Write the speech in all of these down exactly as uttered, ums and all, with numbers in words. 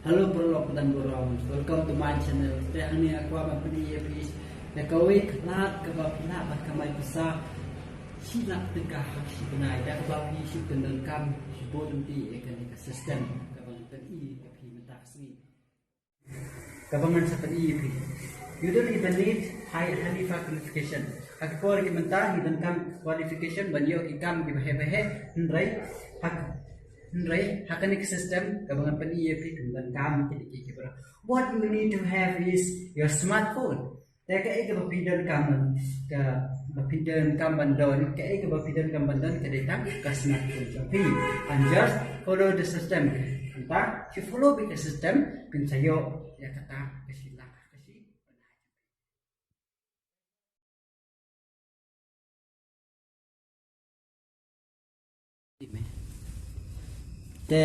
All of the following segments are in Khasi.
Hello paralok ba don burom, welcome to my channel. Te hangne nga kwah ban pyni ïa phi ïa kawei ka lad kaba phi lah ban kamai pisa shi lak tyngka ha shi bnai da kaba phi shu pyndonkam, shu bud lynti ïa kane ka system kaba ngan pyni ïa phi mynta ka sngi. Kaba ngan sa pyni ïa phi. You don't even need high, high qualification. Ha ka por ki mynta ngi donkam qualification ban ïoh ki kam kiba heh ba heh, hynrei ha, hynrei ha kane ka system kaba ngan pyni ïa phi ki donkam ki dei ki, ki ba. What you need to have is your smartphone. Te kaei kaba phi donkam, kaba phi donkam ban don, kaei kaba phi donkam ban don ka dei tang ka smartphone jong phi. And just follow the system. Hangta phi follow beit ka system, phin sa ïoh ïa kata ka shi lak ka shi. Te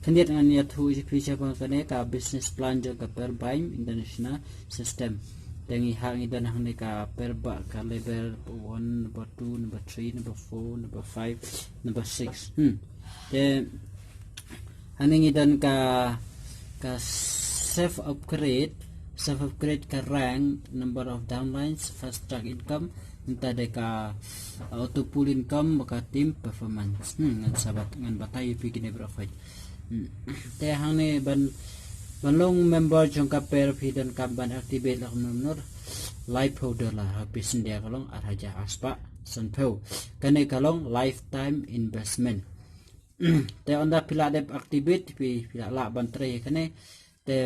khyndiat ngan ïathuh ïa phi shaphang kane ka business plan jong ka Perbaim International System. Te ngi ha, ngi don hangne ka Per ba, ka level one, number two, number three, number four, number five, number six. Hmm. Te hangne ngi don ka, ka self upgrade, self upgrade ka rank, number of downlines, fast track income, mynta dei ka, uh, auto pull income, bad ka team performance. Hmm, ngan sa bat, ngan batai ïa phi kine baroh phi. Hmm. Te hangne ban, ban long member jong ka Per phi donkam ban activate la kumno kumno. Laiphew dollar, ha pisa India ka long ar hajar ar spah sanphew. Kane ka long lifetime investment. Te ynda phi la dep activate phi, phi la lah ban trei kane. Te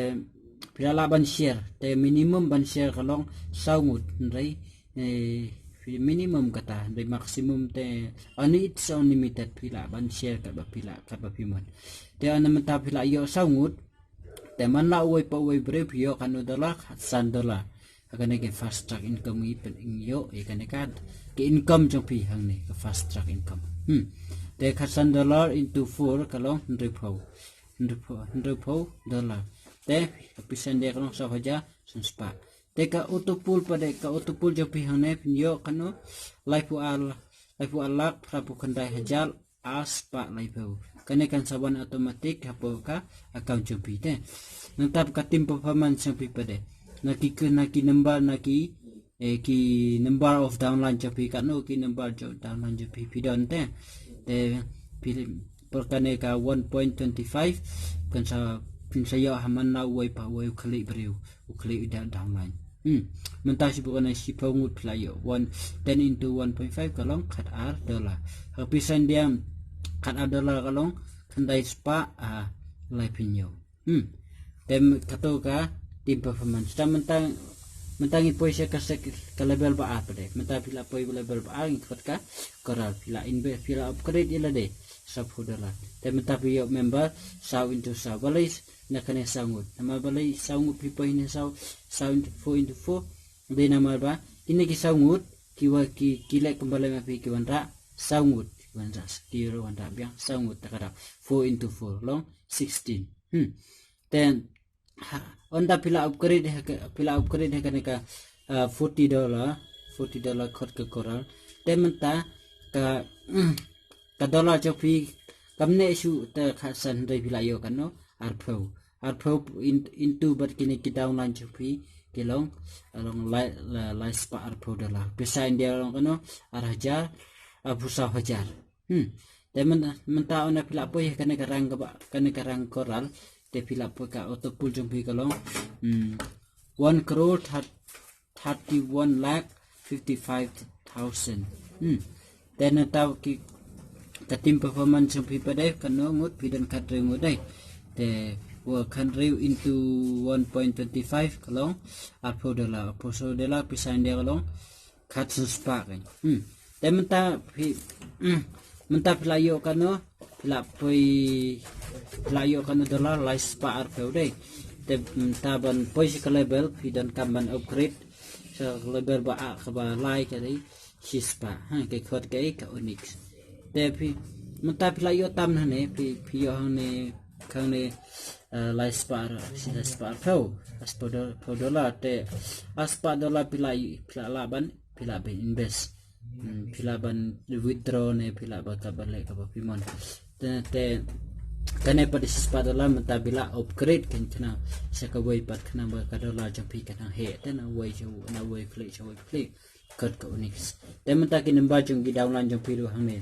phi la lah ban share. Te minimum ban share ka long saw ngut, hynrei, eh, phi minimum kata, hynrei maximum te, only it's unlimited, phi lah ban share katba phi lah, katba phi mon. Te ynda mynta phi la ïoh saw ngut, te man la uwei pa uwei briew phi ïoh katno dollar, san dollar. Ha kane ka fast track income ngi pyn, ngi ïoh ïa kane ka, ka income jong phi hangne ka fast track income. Hmm. Te ka san dollar into four ka long hynriewphew. Hynriewphew, hynriewphew dollar. Te ka pisa India ka long saw hajar san spah. Te ka auto pull pat, ka auto pull jong phi hangne phin ïoh katno, laiphew ar, laiphew ar lak phraphew khyndai hajar ar spah laiphew. Kane kan sa wan automatic hapoh ka account jong phi te. Nangta ka team performance jong phi pat. Na ki, ki, na ki number, na ki, eh, ki number of downline jong phi, katno ki number jong downline jong phi phi don te. Te phi por kane ka one point twenty five kan sa, phin sa ïoh ha man la uwei pa uwei u khlieh briew, u khlieh u da downline. Hmm. Mynta shu buh kane shiphew ngut phi la ïoh. One, ten into one point five ka long khat ar dollar. Ha pisa India khat ar dollar ka long khyndai spah, ah, laiphew hynñiew. Hmm. Te kato ka team performance. Te mynta, mynta ngi poi sha ka sek, ka level ba ar pat. Mynta phi la poi level ba ar ngi khot ka coral, phi la invest, phi la upgrade ïa lade. Saw phew dollar. Te mynta phi ïoh member saw into saw. Balei na kane saw ngut? Namar balei saw ngut phi poi ne saw, saw into four into four. Dei namar ba kine ki saw ngut ki wa, ki, ki leh kumba leh ma phi, ki wanrah saw ngut, ki wanrah, ki wanrah biang saw ngut, te ka dap four into four long sixteen. Hmm. Te ha, ynda phi la upgrade ha ka, phi la upgrade ha kane ka, ah, forty dollar, forty dollar khot ka coral. Te mynta ka, ka dollar jong phi kam neh shuh te khatsan, hynrei phi la ïoh katno, arphew. Arphew in, into bad kine ki downline jong phi ki long, long lai, lai, lai spah arphew dollar. Pisa India long katno, ar hajar, arphew saw hajar. Hmm. Te myn, mynta ynda phi la poi ha kane ka rank kaba, kane ka rank coral, te phi la poi ka auto pull jong phi ka long, hmm, one crore thirty-one lakh fifty-five thousand. Hmm. Te nangta ki, ka team performance jong phi pat dei, katno ngut, phi don khathynriew ngut dei. Te wa khathynriew into one point twenty five ka long arphew dollar, arphew saw dollar, pisa India ka long khatsan spah kan. Hmm. Te mynta phi, hmm, mynta phi la ïoh katno, phi la poi, phi la ïoh katno dollar, lai spah arphew dei. Te mynta ban poi sha ka level, phi donkam ban upgrade sha ka level ba ar, kaba lai ka dei shi spah. Ha, ka khot ka, ka onyx. Te phi, mynta phi la ïoh tam hangne, phi, phi ïoh hangne, hangne, eh, lai spah, shi lai spah arphew, ar spah do-, phew dollar, te ar spah dollar phi la, phi la lah ban, phi lah ban invest. Hmm, phi lah ban withdraw ne, phi lah ban kaba leh kaba phi mon. Te, te, Kane pat da shispah dollar mynta phi la upgrade kan khnang sha kawei pat khnang ba ka dollar jong phi kan heh te na wei sha na wei khlieh sha wei khlieh. Kot ka Onyx. Te mynta ki number jong ki downline jong phi ruh hangne.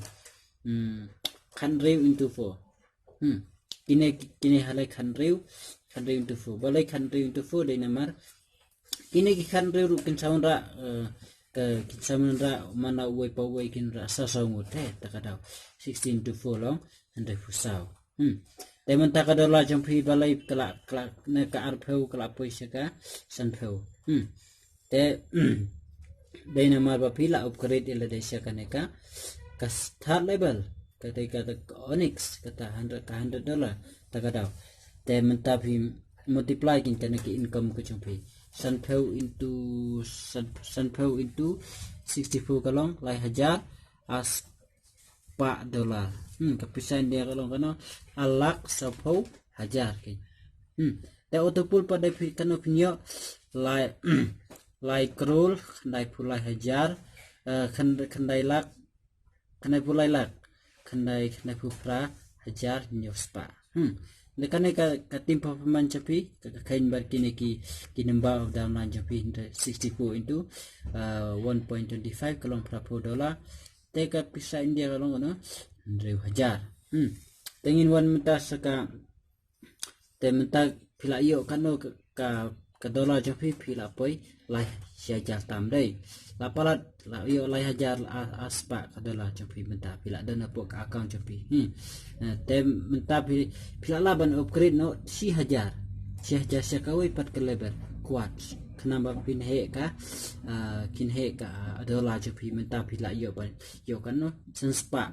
Hmm. Khathynriew into four. Hmm. Kine kine ha lai khathynriew, khathynriew into four. Balei khathynriew into four? Dei namar kine ki khathynriew ruh kin sa wanrah, eh, ka kin sa wanrah man la uwei pa uwei kin wanrah saw saw ngut te ta ka daw. Sixteen into four long hynriewphew saw. Hmm. Te mynta ka dollar jong phi balei ka la ka la ne ka arphew ka la poi sha ka sanphew. Hmm. Te dei namar ba phi la upgrade ïa lade sha kane ka ka third level. Kata ka Onyx kata hundred ka hundred dollar ta ka daw. Te mynta phi multiply kin kane ki income ka jong phi. Sanphew into san- sanphew into sixty four ka long lai hajar ar spah dollar. Hmm, ka pisa India ka long kano ar lak sawphew hajar ki. Hmm. Te auto pull pat dei phi kano phin ïoh lai lai crore khyndaiphew lai hajar, eh, khynd- khyndai lak, khyndaiphew lai lak, khyndai khyndaiphew phra hajar hynñiew spah. Hmm. Dei kane ka ka team performance jong phi ka ka khein bad kine ki ki number of downline jong phi hynriew sixty four into, uh, one point twenty five ka long phraphew dollar. Te ka pisa India ka long kano hynriew hajar. Hmm. Te ngin wan mynta sa ka te mynta phi la ïoh kano ka ka, ka dollar jong phi phi la poi lai shi hajar tam dei. La palat la ïoh lai hajar ar ar spah ka dollar jong phi mynta phi la don hapoh ka account jong phi. Hmm. Eh, te mynta phi phi la lah ban upgrade noh shi hajar. Shi hajar sha kawei pat ka level Quartz. Khnang ba phin heh ka, ah, kin heh ka, ah, dollar jong phi mynta phi la ïoh ban ïoh kano san spah.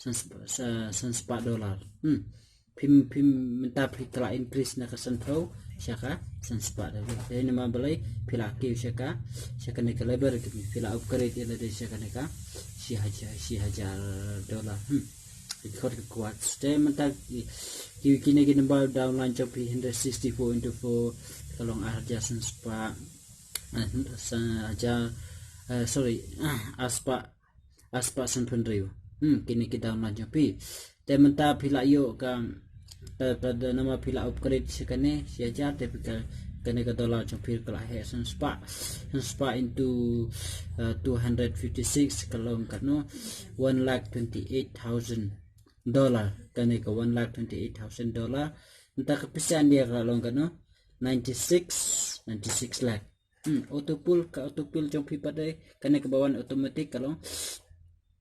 San spah, sa- san spah dollar. Hmm. Phim phim mynta phi la increase na ka sanphew sha ka san spah dollar. Dei namar balei phi la kiew sha ka sha kane ka level phi la upgrade ïa lade sha kane ka shi hajar shi hajar dollar. Hmm. Ki khot ka Quartz. Te mynta ki ki kine ki number downline jong phi hynriew sixty four into four ka long ar hajar san spah, eh, san hajar, eh, sorry, ah, ar spah ar spah sanphew hynriew. Hmm, kine ki downline jong phi. Te mynta phi la ïoh ka ta ta da namar phi la upgrade sha kane shi hajar te phi ka kane ka dollar jong phi ka la heh san spah. San spah into, uh, two hundred fifty six ka long kano one lakh twenty eight thousand dollar. Kane ka one lakh twenty eight thousand dollar. Mynta ka pisa India ka long kano ninety six, ninety six lakh. Hmm, auto pull ka auto pull jong phi pat dei kane ka ba wan automatic ka long.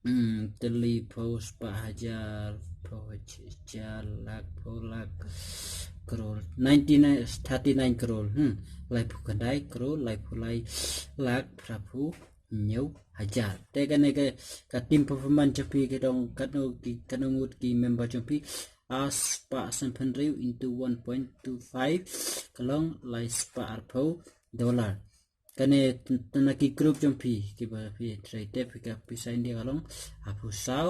Hmm, tylli phew spah hajar phew hajar lak phew lak crore ninety nine thirty nine crore. Hmm, laiphew khyndai crore laiphew lai lak phraphew hynñiew hajar. Te kane ka ka team performance jong phi ka dong kano ki kano ngut ki member jong phi ar spah sanphew hynriew into one point two five ka long lai spah arphew dollar. Kane tang na ki group jong phi ki ba phi trade te phi ka pisa India ka long arphew saw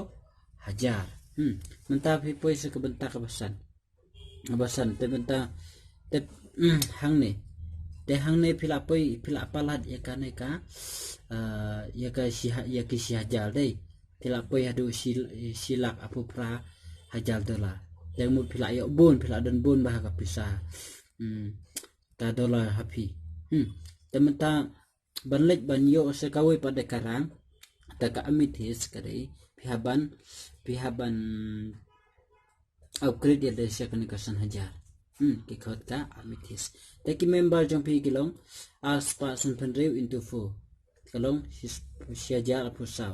hajar. Hmm. Mynta phi poi sa ka bynta ka ba san. Ka ba san te bynta te, hmm, hangne. Te hangne phi la poi phi la palat ïa kane ka, ah, ïa ka shi ha- ïa ki shi hajar dei. Phi la poi haduh shi shi lak arphew phra hajar dollar. Te mut phi la ïoh bun phi la don bun ba ha ka pisa. Hmm. Ka dollar ha phi. Hmm. Te mynta ban leit ban ïoh sa kawei pat da ka rang. Ta ka amethyst ka dei phi hap ban phi hap ban upgrade ïa da sha kane ka san hajar. Hmm, ki khot ka amethyst. Te ki member jong phi ki long ar spah sanphew hynriew into four. Ka long shi- shi hajar arphew saw.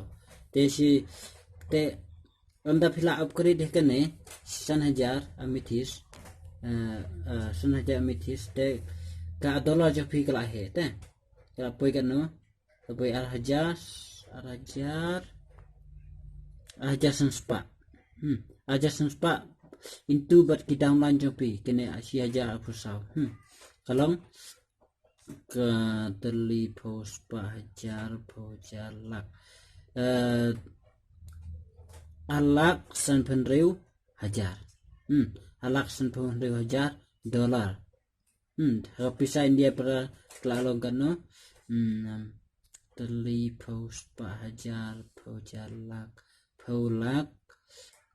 Te shi te ynda phi la upgrade ha kane san hajar amethyst. Eh, eh, san hajar amethyst te ka dollar jong phi ka la heh te. Ka la poi kano? Ka poi ar hajar, ar hajar, ar hajar san spah. Hmm, ar hajar san spah into bad ki downline jong phi kane shi hajar arphew saw. Hmm. Ka long ka tylli phew spah hajar phew hajar lak. Eh, ar lak sanphew hynriew hajar. Hmm, ar lak sanphew hynriew hajar dollar. Hmm, ha ka pisa India para ka la long kano. Hmm, um, tylli phew spah hajar phew hajar lak phew lak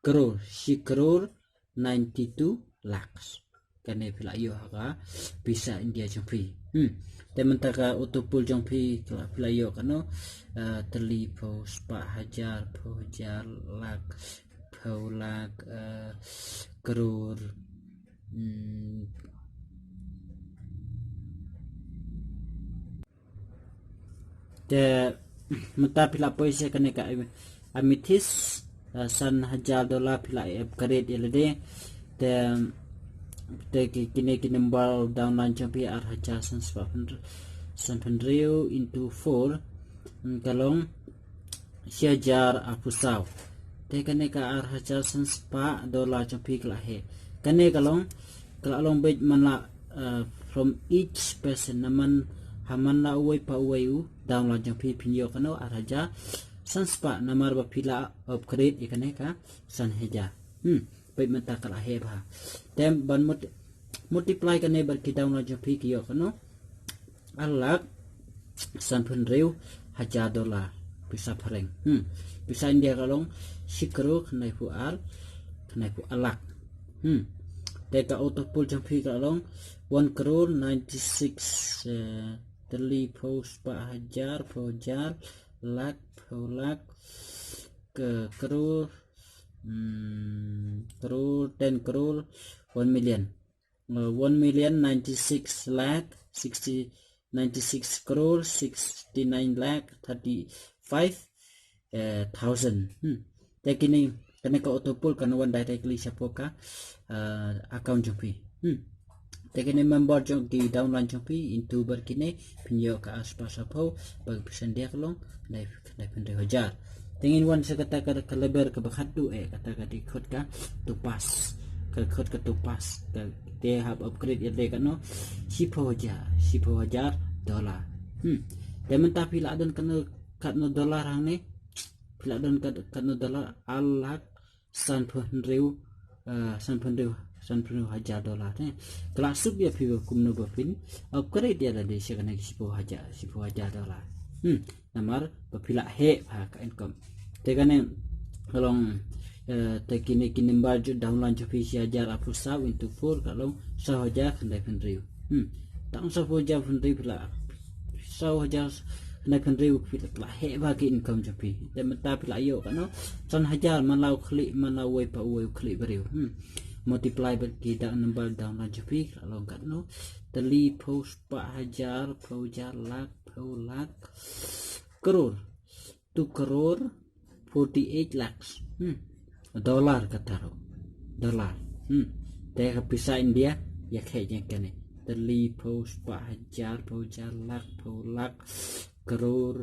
crore shi crore ninety two lakhs. Kane phi la ïoh ha ka pisa India jong phi. Hmm. Te mynta ka auto pull jong phi, ka la phi la ïoh kano, ah, tylli phew spah hajar, phew hajar, lak, phew lak, ah, klur. Hmm. Te mynta phi la poi sha kane ka am-, amethyst, ah, san hajar dollar phi la upgrade ïa lade. Te, te ki, kine ki number downline jong phi ar hajar san spah pyn-, san pynriew into four, hmm, ka long shi hajar arphew saw. Te kane ka ar hajar san spah dollar jong phi ka la heh. Kane ka long, ka la long beit man la, uh, from each person, na man, ha man la uwei pa uwei u downline jong phi phin ïoh kano ar hajar san spah, namar ba phi la upgrade ïa kane ka san hajar. Hmm, beit mynta ka la heh bha. Te ban mut-, multiply kane bad ki downline jong phi ki ïoh kano ar lak san phew hynriew hajar dollar, pisa phareng. Hmm. Pisa India ka long shi klur khyndai phew ar, khyndai phew ar lak. Hmm. Te ka auto pull jong phi ka long one crore ninety six, eh, tylli phew spah hajar, phew hajar, lak, phew lak, ka klur, hmm, klur, ten crore, one million. Uh, one million ninety six lakh sixty, ninety six crore sixty nine lakh thirty five, uh, thousand. Hmm. Te kine, kane ka auto pull kan wan directly shapoh ka, uh, account jong phi. Hmm. Te kine member jong ki downline jong phi into bad kine phin ïoh ka ar spah saw phew, bad pisa India ka long khyndai, khyndai phew hynriew hajar. Te ngin wan sha kata ka, ka level kaba khatduh, eh, kata ka dei khot ka topaz. Ka khot ka topaz. Ka, te hap upgrade ïa lade kano shi phew hajar, shi phew hajar dollar. Hmm. Te mynta phi la don kano, kano dollar hangne. Phi la don kat-, kano dollar ar lak san phew hynriew, eh, san phew hynriew, san phew hynriew hajar dollar, eh. Ka la suk ïa phi ba kumno ba phin upgrade ïa lade sha kane ka shi phew hajar, shi phew hajar dollar. Hmm, namar ba phi la heh bha ka income. Te kane ka long, eh, te kine ki number jong downline jong phi shi hajar arphew saw into four ka long saw hajar khyndai phew hynriew. Hmm. Tang saw hajar phew hynriew phi la, saw hajar khyndai phew hynriew phi la, la heh bha ki income jong phi. Te mynta phi la ïoh kano san hajar man la u khlieh, man la uwei pa uwei u khlieh briew. Hmm. Multiply bad ki dak number downline jong phi ka long kano tylli phew spah hajar, phew hajar, lak, phew lak, klur. Two crore forty eight lakhs. Hmm. Dollar kata ruh. Dollar. Hmm. Te ka pisa India ïa khie jong kane. Tylli phew spah hajar, phew hajar, lak, phew lak, klur,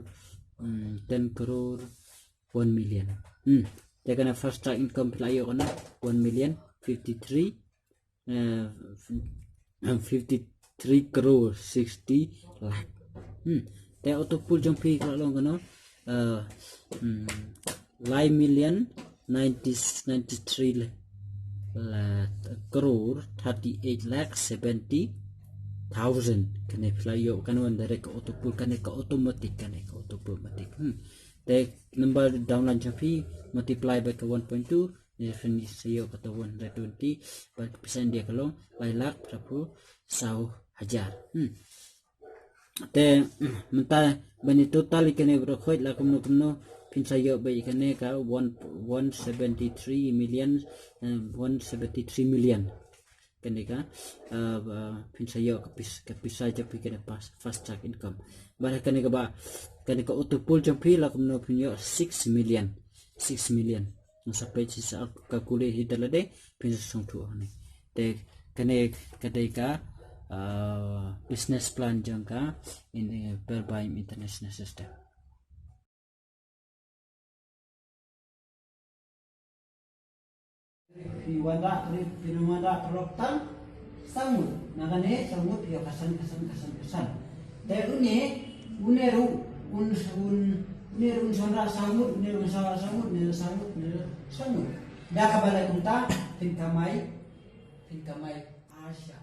hmm, ten crore, one million. Hmm. Te kane first track income phi la ïoh kano one million fifty three, eh, fifty three crore sixty lakh. Hmm. Te auto pull jong phi ka long kano, eh, hmm, lai million ninety, ninety three la, la, crore thirty eight lakh seventy thousand. Kane phi la ïoh kano direct ka auto pull, kane ka automatic, kane ka auto pull matic. Hmm. Te number downline jong phi multiply bad ka one point two, ïa phin sa ïoh kata one hundred twenty, bad ka pisa India ka long lai lak phra phew saw hajar. Hmm. Te, hmm, mynta ban ïa total ïa kane baroh khoit la kumno kumno phin sa ïoh bad ïa kane ka one, one seventy three million, eh, one seventy three million. Kane ka, ah, ah, phin sa ïoh ka pis-, ka pisa jong phi kane pas-, fast track income. Bad kane kaba, kane ka auto pull jong phi la kumno phin ïoh six million. Six million. Ngan sa peit sa calculate hi da lade, phin sa sngewthuh hangne. Te kane ka dei ka, ah, business plan jong ka in, eh, Paradigm International System. Phi wanrah, phi, phi wanrah paralok tang saw ngut. Na kane saw ngut phi ïoh ka san, ka san, ka san, ka san. Te une, une ruh, un, un, une ruh un sa wanrah saw ngut, une ruh un sa wanrah saw ngut, une ruh saw ngut, une ruh saw ngut. Da kaba leh kumta, phin kamai, phin kamai ar shah.